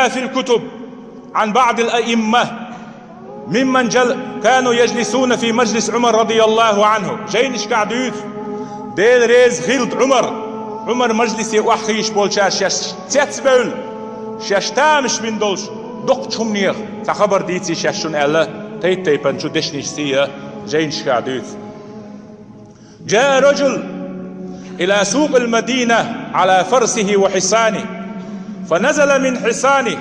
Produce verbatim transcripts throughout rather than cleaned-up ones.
في الكتب عن بعض الأئمة ممن جل كانوا يجلسون في مجلس عمر رضي الله عنه. Жайнашкахь дуьйцу, Дела реза хилда, Ӏумар, Ӏумар мажлисе охьахийташ болчара шаьш цецбевлла, шаьш тамаш бина долуш доккхачу хӀуманех цхьа хабар дийций шаьш шуна аьлла, тайп-тайпана чу дешнаш сий а жайнашкахь дуьйцу. جاء رجل إلى سوق المدينة على فرسه وحصانه، فنزل من حصانه،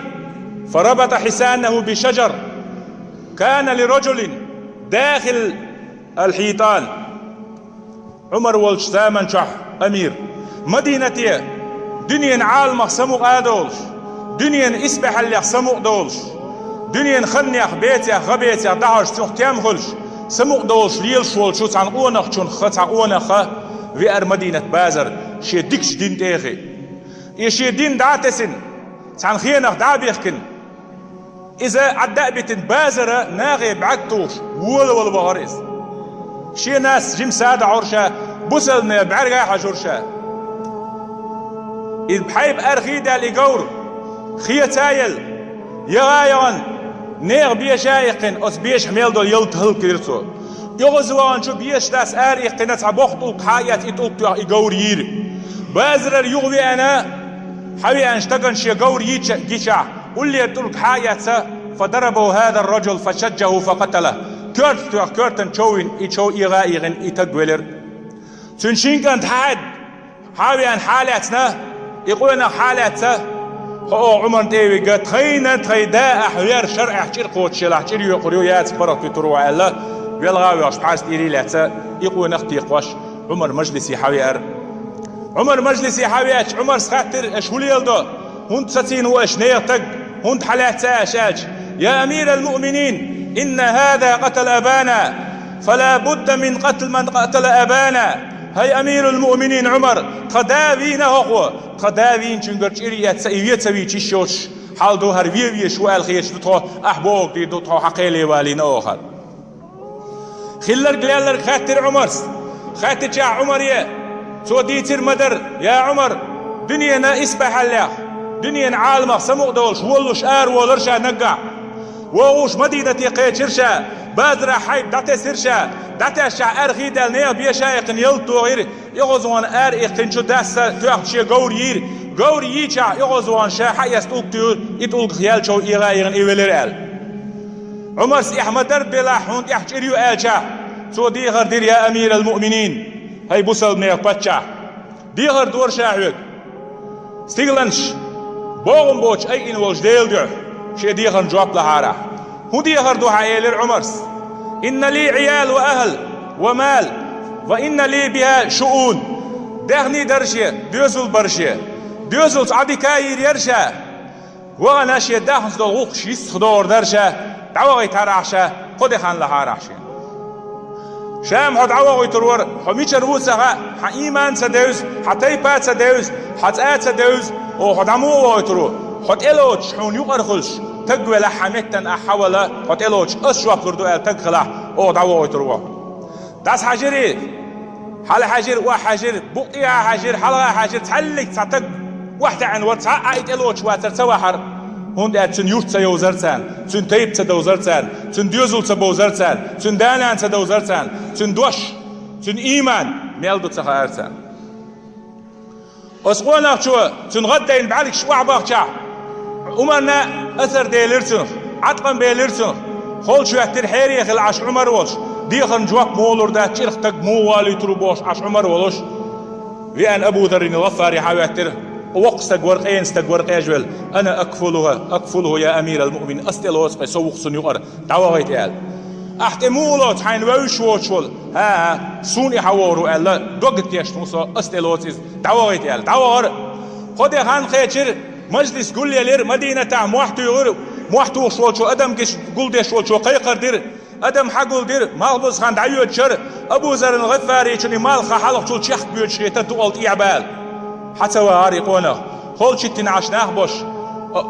فربط حصانه بشجر كان لرجل داخل الحيطان. Ӏумар волчу заман чохь амир, Мадинате дуьненан Ӏаламах самукъа а долуш, дуьненан исбаьхьаллех самукъа долуш, дуьненан ханнех, бецех, гӀа бецех дӀахьош цунах тем хуьлуш, самукъа долуш лелаш волчу цхьана къонахчунах цхьа къонах веара Мадинат базар шен дикачу дин тӀехь. И шен дин дӀа а тесина, цхьана хенах дӀа а бихкина, иза Ӏадда а битина, базара нахе бӀаьрг тухуш, волавала вахара иза. Шен нас жима садоӀура ша, бусалбанийн бӀаьрга а хьажура ша. И бӀаьрг арахь а даьлла и говр, хеца а елла, яха а яхана, нехан беша а иккхина, оцу бешахь мел долу ялта хӀаллакдира цо. ОьгӀазваханчу бешан дас ара иккхина, цхьа боху тӀулг схьа а эцна, и тӀулг тоьхна и говр йийра. Базарара юхавеана, схьавеана стагана шен говр йийча, гича, уллера тӀулг схьа а эцна, فضربه هذا الرجل فشجه فقتله. Коьрта тоьхна, коьртана чов йина, и чов эгӀа а эгӀина, и стаг велира. Цуьнан шина кӀант схьа а, схьа а веана схьа а лаьцна, и къонах схьа а лаьцна, хьо оха Ӏумарна тӀе а вигна, тхайна тхайн да ахь вер шарӀехь чӀир кхочуш елахь, чӀир йоькъур ю, яцахь паргӀат вуьтур ву аьлла, велха а воьхуш, пхьарс тӀера а лаьцна, и къонах а текхош, Ӏумар мажлисе схьавеара. Ӏумар мажлисе схьавеача, Ӏумарс хаьттира: «Аша хӀун леладо? ХӀунда сацийна ву аша нехан стаг? ХӀунда схьалаьцна аша?» аьлча: «يا أمير المؤمنين، إن هذا قتل أبانا، فلا بد من قتل من قتل أبانا». ХӀай амирул-муъминин Ӏумар, тхан да вийна хӀокхо, тхан да вийначуьнгара чӀир а эцна, и вен ца вийча йиш йоцуш хьал ду, хӀара вен везаш ву аьлла хеташ ду тхо, ахь бохург дийр ду, тхо хьан кхел валийна оха. Хилларг-лелларг хаьттира Ӏумарс. Хаьттичахь Ӏумаре цо дийцира ма-дарра: «Я Ӏумар, дуьненан исбаьхьаллех, дуьненан Ӏаламах самукъа долуш, воллуш араволура ша наггахь. ВогӀуш Мадинате кхечира ша, базарахь хьайба дӀатесира ша, дӀатесчахь арахь а даьлла нехан беша а иккхина ялта тохийра, оьгӀазвахана ара иккхинчу дас тоьхна шен говр йийра, говр йийчахь оьгӀазвахана ша схьа эцна тӀулг туьйхира, и тӀулгах яьлла чов эгӀа а эгӀина и велира», аьлла. Ӏумарс: «Ахь ма-дарра делахь, хьуна тӀехь чӀир ю», аьлчахь, цо дехар дира: «Я амирал-муъминин, хӀай бусалбанех паччахь, дехар дора ша хьоьга. Стигланаш богӀам боцуш айина волчу Делан дуьхьа шен дехарна жоп лахьара ахь». «ХӀун дехар ду хьан?» — элира Ӏумарс. «إن لي عيال وأهل ومال، وإن لي بها شؤون». Даьхни дара шен, доьзал бара шен. Доьзалца Ӏадика а йийр яра ша. Вахана шен даьхница долу гӀуллакхаш йистхадохур дара ша, дӀавахийтахьара ахь ша, кхо де хан лахьара ахь шена. Шам хьо дӀавохуьйтур вара, хьо мичара ву ца хаьа, хьан ийман а ца девза, хьан тайпа а ца девза, хьан цӀа а ца девза, оха хьо дӀа муха вохуьйтур ву? Хьо тӀелоцуш хьуна юкъара хуьлуш, стаг велахь, хьан меттана ахь хьавала, хьо тӀелоцуш ас жоп лур ду аьлла стаг хилахь, оха дӀавохуьйтур ву хьо. ДӀасахьажирий, хьалахьаьжира, охьахьаьжира, букъ тӀехьа хьаьжира, хьалха хьаьжира, цхьаьллиг цхьа стаг охьатаьӀна вара, цхьа а и тӀелоцуш вацара ца вахьара, хӀунда аьлча цуьнан юрт ца йовзара царна, цуьнан тайпа ца довзара царна, цуьнан доьзал ца бовзара царна, цуьнан да-нана ца довзара царна, цуьнан дош, цуьнан ийман мел ду ца хаьара царна. Оцу къонахчо цуьнан гӀаддайна бӀаьргаш охьабахчахь, Ӏумарна асар делира цунах, Ӏаткъам белира цунах. Холчу хӀоьттира хьере хилла Ӏаш Ӏумар волуш, дехарна жоп муха лур дац, чӀирх стаг муха валуьйтур ву бохуш Ӏаш Ӏумар волуш. Веана Абу Заррин ал-ГӀаффари хьан хӀоьттира, воккха стаг вара, къена стаг вара къежвелла: «أنا أكفله، أكفله يا أمير المؤمنين, ас тӀелоцу кхе, со ву-кх цунна юкъара, дӀавахийта», — аьлла. «Ахь тӀе муха лоцу хьайна вевзаш воцуш волу?» «ХӀан-хӀа, суна и хьан вогӀур ву», — аьлла, дог тешна ву со, ас тӀелоцу иза, дӀавахийта аьлла. ДӀавахара. Кхо де хан кхечира, мажлис гулъелира, Мадинатахь мохь туьйхира, мохь тухуш волчо, адам гиш гулдеш волчо кхайкхар дира. Адам хьагулдира, малхбуза хан дӀайоьдучара, Абу Заррин ГӀаффаричун и малх хьалхачул чехка боьдуш хета дукъал тӀехьа бала. Хьа ца вахьара и къонах. Холчу хӀиттина Ӏаш нах бош,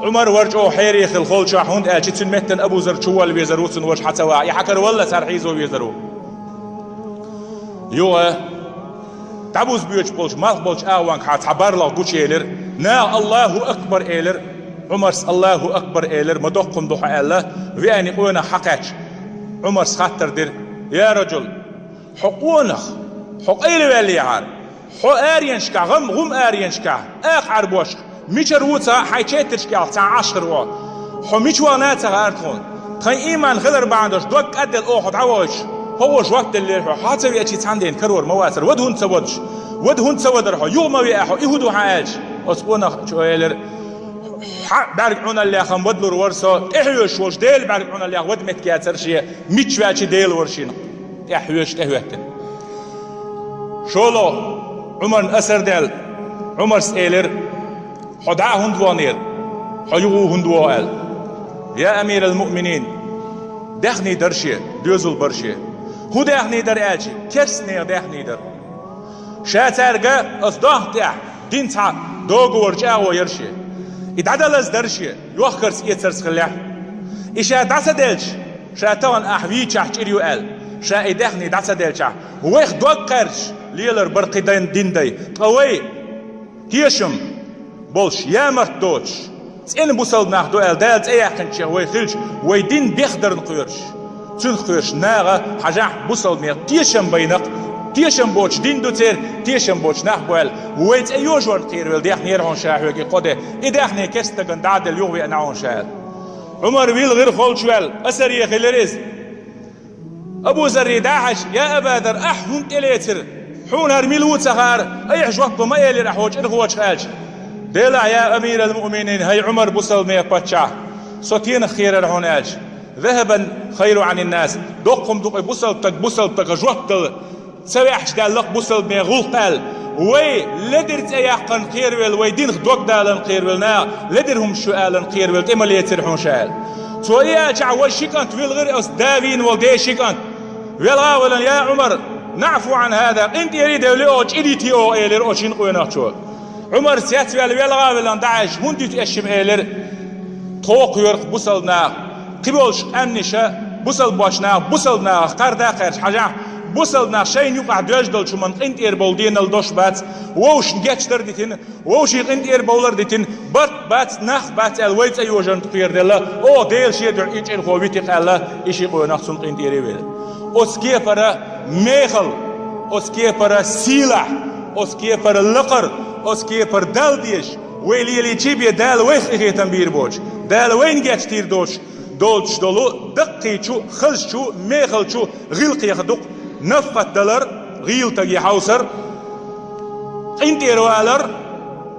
Ӏумар вара чӀогӀа хьере хилла холчохь, хӀунда аьлча цуьнан меттана Абу Зар чуволла везар ву, цунна важа хьа ца вахьа. И хьакара валла цара хьийзо везар ву. Юха дӀабуза боьдуш болчу малхболчу агӀонгахьа цхьа барлагӀа гучуелира. Наха «Аллаху акбар» элира. Ӏумарс «Аллаху акбар» элира, ма доккха хӀума ду хьо аьлла, веана къонах хьакхаьчча. Ӏумарс хаттар дира: «Я раджул, хьо къонах, хьо къайлаваьллехьара, хьо аренашкахь, гӀум, гӀум аренашкахь, акха Ӏарбошка, мичара ву ца хьайн четарш кӀелха цхьа Ӏаш хир ву. Хьо мича вахана ца хаьара тхуна. Тхайн иман хилар бахьана долуш дог кӀадделла оха хьо дӀавахийтуш, хьо вон жоп деллера хьо, хьо ца веачий цхьана дена карор ма вацара, вада хӀунда ца вадуш, вада хӀунда ца вадара хьо, юха ма веа хьо, и хӀун ду хьан?» аьлча, оцу къонахчо элира: «Хьан бӀаьрга Ӏуналлех-м вадалур вара со, тӀехьоьжуш волчу Делан бӀаьрга Ӏуналлех вада меттиг яцара шен, мичча ваьлча Дела вара шена тӀехьоьжуш, тӀехӀоьттина». ШолгӀа, Ӏумарна асар даьлла, Ӏумарс элира: «Хьо дӀа а хӀунда ваханера, хьо юха а хӀунда вогӀу?» аьлла. «Я амирал-муъминин, даьхни дара шен, доьзал бара шен». «ХӀун даьхни дара?» аьлча, керстанехан даьхни дара. Ша цаьрга оцу дохна тӀехь дина цхьа договор, чӀагӀо яра шен. И дӀадалаза дара шен, йохкарца, эцарца хиллехь. И ша дӀа ца делча, ша тахана ахь вийчахь чӀир ю аьлла, ша и даьхни дӀа ца делчахь, вайх дог кхаьрдаш лелар бара кхин дайн дин дай. Ткъа вай тешам болуш, ямарт доцуш, цӀена бусалба нах ду аьлла Дала цӀе яьккхинчех вай хилча, вай дин бехдарна кхоьруш, цуьнах кхоьруш наха, хьажахь, бусалба нехан тешам байна-кх, тешам боцуш дин ду церан, тешам боцуш нах бу аьлла, вай цӀе йожорна кхеравелла даьхни яра хьуна ша хьоьга и кхо де. И даьхни керста стагана дӀа а делла, юхавеана хьуна ша аьлла. Ӏумар вилхира, холчу ваьлла, асаре хилира иза. Абу Зарре дӀа а хьаьжча: «Я Аба Зарр, ахь хӀунда тӀелецира? Хьуна хӀара мила ву ца хаьара, айхьа жоп ма элира ахь хьо чӀирхочух», аьлча. «Делахь, я амирал-муъминин, хӀай Ӏумар, бусалба нехан паччахь, со стенах кхерара хьуна?» аьлча. «Захабан хайру Ӏанин-нас, доккха хӀума ду-кх и бусалба стаг бусалба стагах жоп дала ца ваьхьча даьлла-кх бусалба нехан гӀуллакх», аьлла. Вай ледара цӀе яккхарна кхеравелла, вай динах дог даларна кхеравелла наха, ледара хӀумнаш ю аларна кхеравелла тӀе ма лецира хьуна ша аьлла. Цо и аьлчахь, вай ши кӀант вилхира, оцу да вийна волу ден ши кӀант. «Велха а велахь, я Ӏумар, наӀфу Ӏан хӀаза, къинтӀера а девлла, оха чӀир йита оха», элира оцу шина къонахчо. Ӏумар цецваьлла, велха а велахь, дӀахьаьжча: «ХӀунда йиту аш шимма?» элира. «Тхо кхоьру-кх бусалба нах, кхиболчу къаьмнаша, бусалба бош нах, бусалба нахах кхарда а кхаьрдаш хьажахь, бусалба нах шайна юкъахь доьжна долчу хӀуманна къинтӀера бовла денал дош бац, вовшашна гечдар а дитина, вовшийн къинтӀера бовлар а дитина, барт бац, нах бац аьлла, вай цӀе йожарна кхераделла, оха Дела шен дуьхьа и чӀирхо вити-кх», аьлла, и ши къонах цунна къинтӀера а велла. Оцу кепара мехала, оцу кепара сийлахь, оцу кепара лакхара, оцу кепара Далла дезаш, вай лелийча бен Дала вайх къинхетам бийр боцуш, Дала вайна гечдийр доцуш, доцуш долу даккхийчу, хазачу, мехалчу гӀиллакхех ду-кх нафкъат далар, гӀийла стаге хьовсар, къинтӀера валар,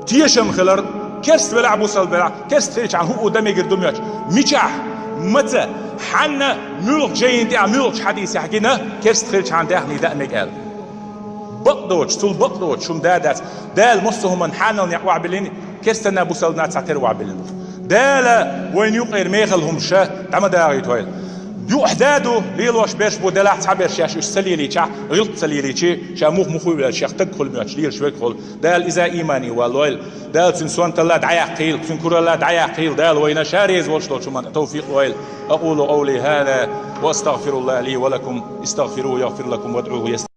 тешам хилар, керста велахь, бусалба велахь, керста хилчахьана хӀуъу дан мегар ду моьтту. Мичахь, маца, хьанна, муьлхачу жайна тӀехь, муьлхачу хьадисехь гина, керста хилчахьана даьхни даа мега аьлла. Бакъ доцуш, цул бакъ доцуш хӀума да дац. Дала массо а хӀуманна хьанал некъ охьабиллина, керстанна, бусалбанна цхьатера охьабиллина. Дала вайна юкъера мехала хӀумнаш дӀа ма дагӀийтойла. Юкъахь да ду, лелош берш бу, делахь цхьаберш шаьш уьш ца лелийчахь, гӀиллакх ца лелийча, ша муха-муха а ваьлча, шех стаг хуьлу моьттуш, лелаш верг хуьлу. Дала иза имане валлойла. Дала цуьнан сонталла дӀаяьккхийла, цуьнан куралла дӀаяьккхийла, Дала вайна ша реза волуш долчу хӀуманна тавфикъ лойла. أقول قولي هذا وأستغفر الله لي ولكم، استغفروه يغفر لكم وادعوه يستجب.